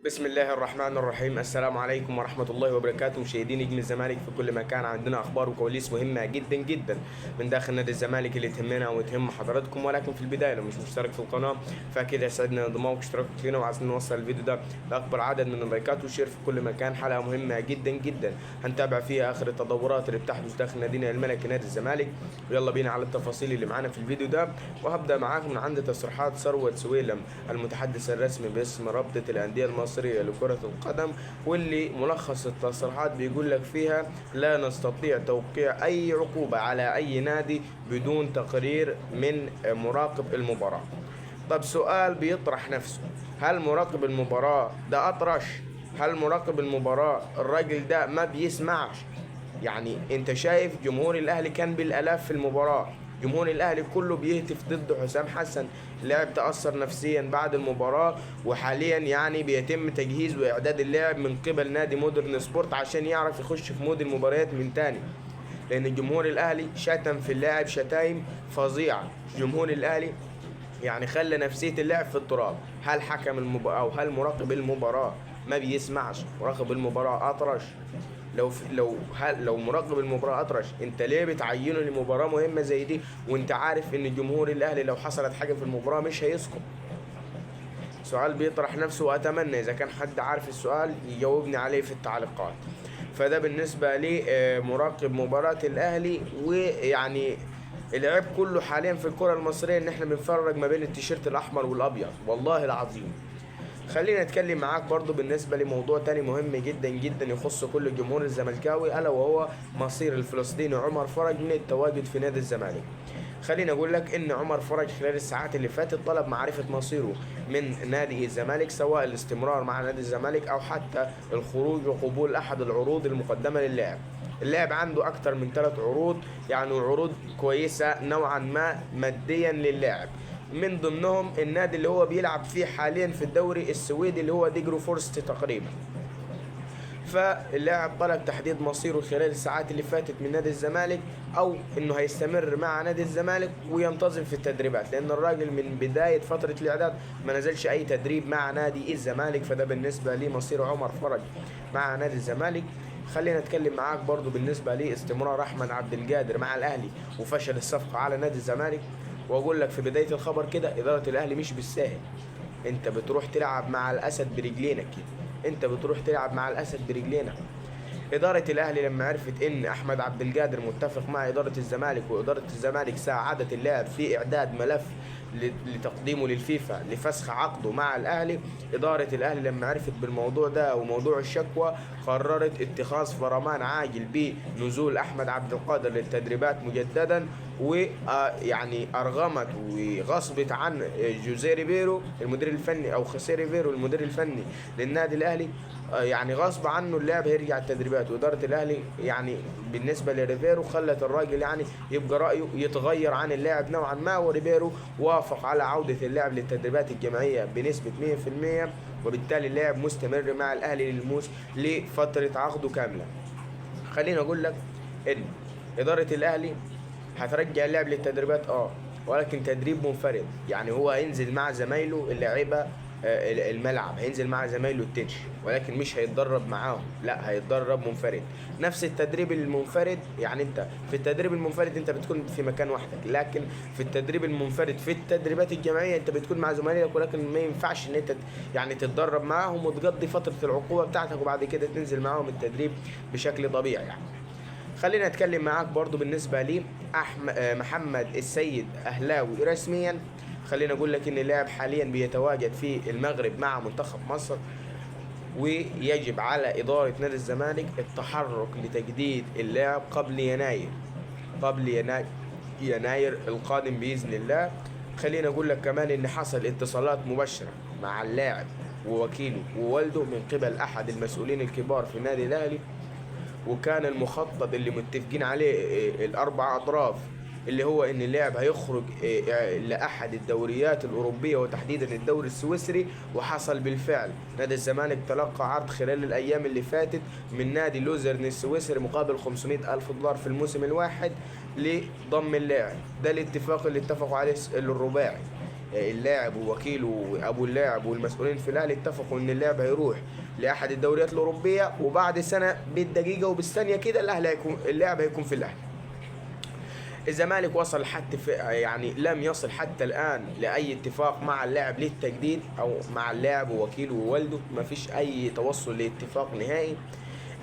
بسم الله الرحمن الرحيم. السلام عليكم ورحمة الله وبركاته. مشاهدين نجم الزمالك في كل مكان، عندنا أخبار وكواليس مهمة جدا جدا من داخل نادي الزمالك اللي تهمنا وتهم حضراتكم. ولكن في البداية لو مش مشترك في القناة فأكيد يسعدنا انضمامك واشتراكك فينا، وعايزين نوصل الفيديو ده لأكبر عدد من اللايكات وال share في كل مكان. حلقة مهمة جدا جدا هنتابع فيها آخر التطورات اللي بتحدث داخل نادينا الملكي نادي الزمالك. ويلا بينا على التفاصيل اللي معانا في الفيديو ده، وهبدأ معاكم من عند تصريحات ثروت سويلم المتحدث الرسمي باسم رابطة الأندية المصرية لكرة القدم، واللي ملخص التصريحات بيقول لك فيها: لا نستطيع توقيع أي عقوبة على أي نادي بدون تقرير من مراقب المباراة. طب سؤال بيطرح نفسه: هل مراقب المباراة ده أطرش؟ هل مراقب المباراة الراجل ده ما بيسمعش؟ يعني انت شايف جمهور الاهلي كان بالالاف في المباراة، جمهور الاهلي كله بيهتف ضد حسام حسن. اللاعب تأثر نفسيا بعد المباراة، وحاليا يعني بيتم تجهيز واعداد اللاعب من قبل نادي مودرن سبورت عشان يعرف يخش في mood المباريات من تاني، لان الجمهور الاهلي شتم في اللاعب شتايم فظيعة. جمهور الاهلي يعني خلى نفسية اللاعب في التراب. هل حكم المباراة او هل مراقب المباراة ما بيسمعش؟ مراقب المباراة اطرش؟ لو مراقب المباراة اطرش، انت ليه بتعينه لمباراة مهمة زي دي وانت عارف ان جمهور الاهلي لو حصلت حاجة في المباراة مش هيسكت؟ سؤال بيطرح نفسه، واتمنى اذا كان حد عارف السؤال يجاوبني عليه في التعليقات. فده بالنسبة لي مراقب مباراة الاهلي. ويعني العيب كله حاليا في الكرة المصرية ان احنا بنفرج ما بين التيشيرت الاحمر والابيض، والله العظيم. خلينا نتكلم معاك برضو بالنسبة لموضوع تاني مهم جدا جدا يخص كل الجمهور الزملكاوي، ألا وهو مصير الفلسطيني عمر فرج من التواجد في نادي الزمالك. خلينا أقول لك إن عمر فرج خلال الساعات اللي فاتت طلب معرفة مصيره من نادي الزمالك، سواء الاستمرار مع نادي الزمالك أو حتى الخروج وقبول أحد العروض المقدمة للاعب. اللاعب عنده أكتر من 3 عروض، يعني عروض كويسة نوعا ما ماديا للاعب، من ضمنهم النادي اللي هو بيلعب فيه حاليا في الدوري السويدي اللي هو ديجرو فورست تقريبا. فاللاعب طلب تحديد مصيره خلال الساعات اللي فاتت من نادي الزمالك، او انه هيستمر مع نادي الزمالك وينتظم في التدريبات، لان الراجل من بداية فترة الاعداد ما نزلش اي تدريب مع نادي الزمالك. فده بالنسبة لمصير عمر فرج مع نادي الزمالك. خلينا نتكلم معاك برضو بالنسبة لاستمرار احمد عبد القادر مع الاهلي وفشل الصفقة على نادي الزمالك. واقول لك في بداية الخبر كده، إدارة الأهلي مش بالساهل، أنت بتروح تلعب مع الأسد برجلينك كده، أنت بتروح تلعب مع الأسد برجلينك. إدارة الأهلي لما عرفت إن أحمد عبد القادر متفق مع إدارة الزمالك، وإدارة الزمالك ساعدت اللاعب في إعداد ملف لتقديمه للفيفا لفسخ عقده مع الأهلي، إدارة الأهلي لما عرفت بالموضوع ده وموضوع الشكوى قررت اتخاذ فرمان عاجل بنزول أحمد عبد القادر للتدريبات مجددا، ويعني أرغمت وغصبت عن جوزيه ريبيرو المدير الفني أو خوسيه ريبيرو المدير الفني للنادي الأهلي، يعني غصب عنه اللاعب هيرجع التدريبات. وإدارة الأهلي يعني بالنسبة لريبيرو خلت الراجل يعني يبقى رأيه يتغير عن اللاعب نوعا ما، وريبيرو وافق على عودة اللاعب للتدريبات الجماعية بنسبة 100%، وبالتالي اللاعب مستمر مع الأهلي لفترة عقده كاملة. خليني أقول لك إن إدارة الأهلي هترجع اللاعب للتدريبات، ولكن تدريب منفرد، يعني هو هينزل مع زمايله اللاعيبة، الملعب، هينزل مع زمايله التتش، ولكن مش هيتدرب معاهم، لا هيتدرب منفرد. نفس التدريب المنفرد، يعني انت في التدريب المنفرد انت بتكون في مكان وحدك، لكن في التدريب المنفرد في التدريبات الجماعية انت بتكون مع زمايلك، ولكن ما ينفعش ان انت تتدرب معاهم وتقضي فترة العقوبة بتاعتك وبعد كده تنزل معاهم التدريب بشكل طبيعي. خلينا نتكلم معاك برضو بالنسبة لي محمد السيد أهلاوي رسميا. خلينا أقول لك إن اللاعب حاليا بيتواجد في المغرب مع منتخب مصر، ويجب على إدارة نادي الزمالك التحرك لتجديد اللاعب قبل يناير القادم بإذن الله. خلينا أقول لك كمان إن حصل اتصالات مباشرة مع اللاعب ووكيله ووالده من قبل أحد المسؤولين الكبار في النادي الأهلي، وكان المخطط اللي متفقين عليه الأربع أطراف اللي هو إن اللاعب هيخرج لأحد الدوريات الأوروبية وتحديدا الدوري السويسري، وحصل بالفعل. نادي الزمالك تلقى عرض خلال الأيام اللي فاتت من نادي لوزرن السويسري مقابل 500,000 دولار في الموسم الواحد لضم اللاعب. ده الاتفاق اللي اتفقوا عليه الرباعي. اللاعب ووكيله وابو اللاعب والمسؤولين في الاهلي اتفقوا ان اللاعب هيروح لاحد الدوريات الاوروبية، وبعد سنة بالدقيقة وبالثانيه كده الاهلي هيكون، اللاعب هيكون في الاهلي. الزمالك وصل حتى في يعني لم يصل حتى الان لاي اتفاق مع اللاعب للتجديد او مع اللاعب ووكيله ووالده، ما فيش اي توصل لاتفاق نهائي.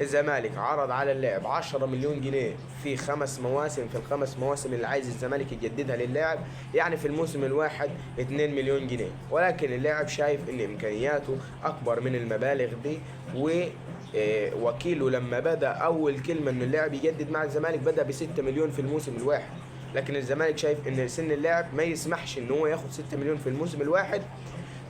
الزمالك عرض على اللاعب 10 مليون جنيه في 5 مواسم، في الخمس مواسم اللي عايز الزمالك يجددها للاعب، يعني في الموسم الواحد 2 مليون جنيه، ولكن اللاعب شايف ان امكانياته اكبر من المبالغ دي، ووكيله لما بدا اول كلمة ان اللاعب يجدد مع الزمالك بدا ب 6 مليون في الموسم الواحد، لكن الزمالك شايف ان سن اللاعب ما يسمحش ان هو ياخد 6 مليون في الموسم الواحد.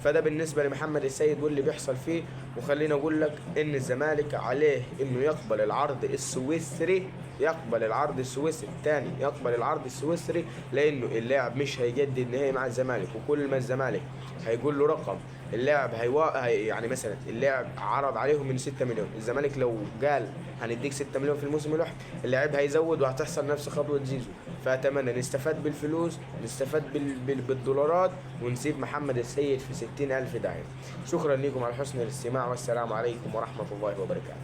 فده بالنسبة لمحمد السيد واللي بيحصل فيه. وخلينا اقول لك ان الزمالك عليه انه يقبل العرض السويسري، يقبل العرض السويسري الثاني، يقبل العرض السويسري، لانه اللاعب مش هيجدد نهائي مع الزمالك، وكل ما الزمالك هيقول له رقم اللاعب يعني مثلا اللاعب عرض عليهم من 6 مليون، الزمالك لو قال هنديك 6 مليون في الموسم الواحد اللاعب هيزود، وهتحصل نفس خطوة زيزو. فاتمنى نستفاد بالفلوس، نستفاد بالدولارات، ونسيب محمد السيد في 60,000 داهية. شكرا لكم على حسن الاستماع، والسلام عليكم ورحمة الله وبركاته.